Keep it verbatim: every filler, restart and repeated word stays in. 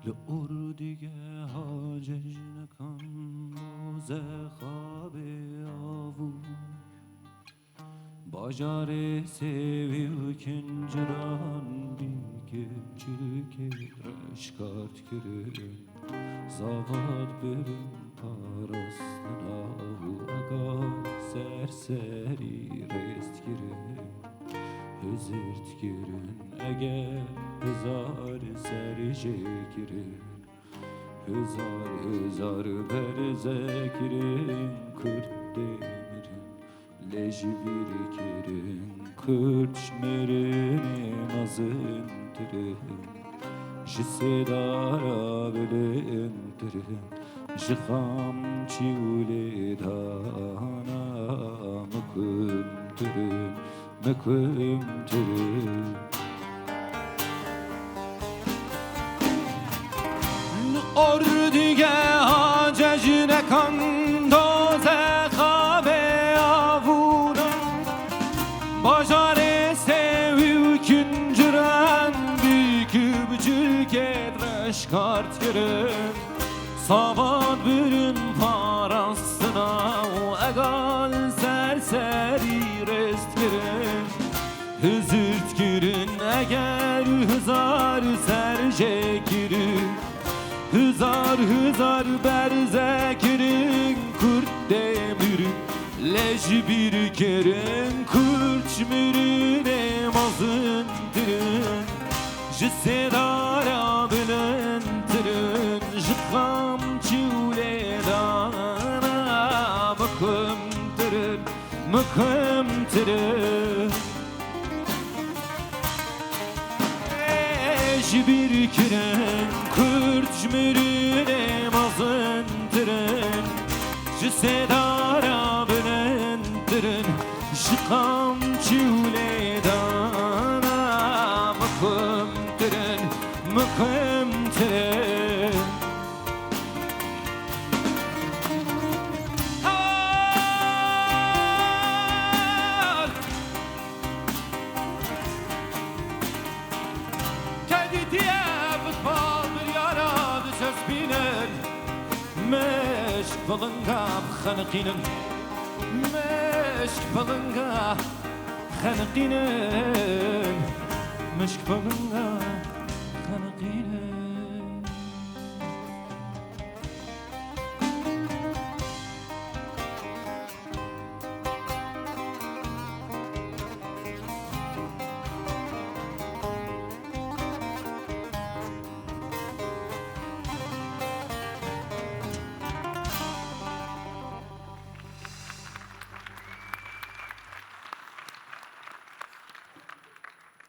Li ordigeha cejnekan dozexa bê avû. Bajarê sêwî û kinciran bî kipçilkê reşkart kirin. Zavat birin parastina û ega serserî rêst kirin. Hizir dikirin eger hizar ser jê kirin. Hizar hizar berze kirin Kurd dê mirin. Lê ji bîr kirin Kurd ji mirinê mezintirin. Ji sêdara bilindtirin. Ji xamçî û lêdana muhimtirin, muhimtirin. Li ordigeha cejnekan dozexa bê avûna. Bajarê sêwî û kinciran bî kipçilkê reşkart kirin. Savat birin parastina û egal serserî rêst kirin. Hizir dikirin eger hizar ser jê kirin. Hizar hizar berze kirin Kurd dê mirin. Lê ji bîr kirin Kurd ji mirinê mezintirin. Ji sêdara bilindtirin, ji xamçî û lêdana muhimtirin, muhimtirin. Ê, ji bîr kirin Kurd ji mirinê mezintirin. Ji sêdara bilindtirin, ji qamçî û lêdana muhimtirin, muhimtirin. Her! Te dîtiye bi pa biryara diçespînin. Mişk pilinga bixeniqînin. Mişk pilinga xeniqînin. Mişk pilinga xeniqînin.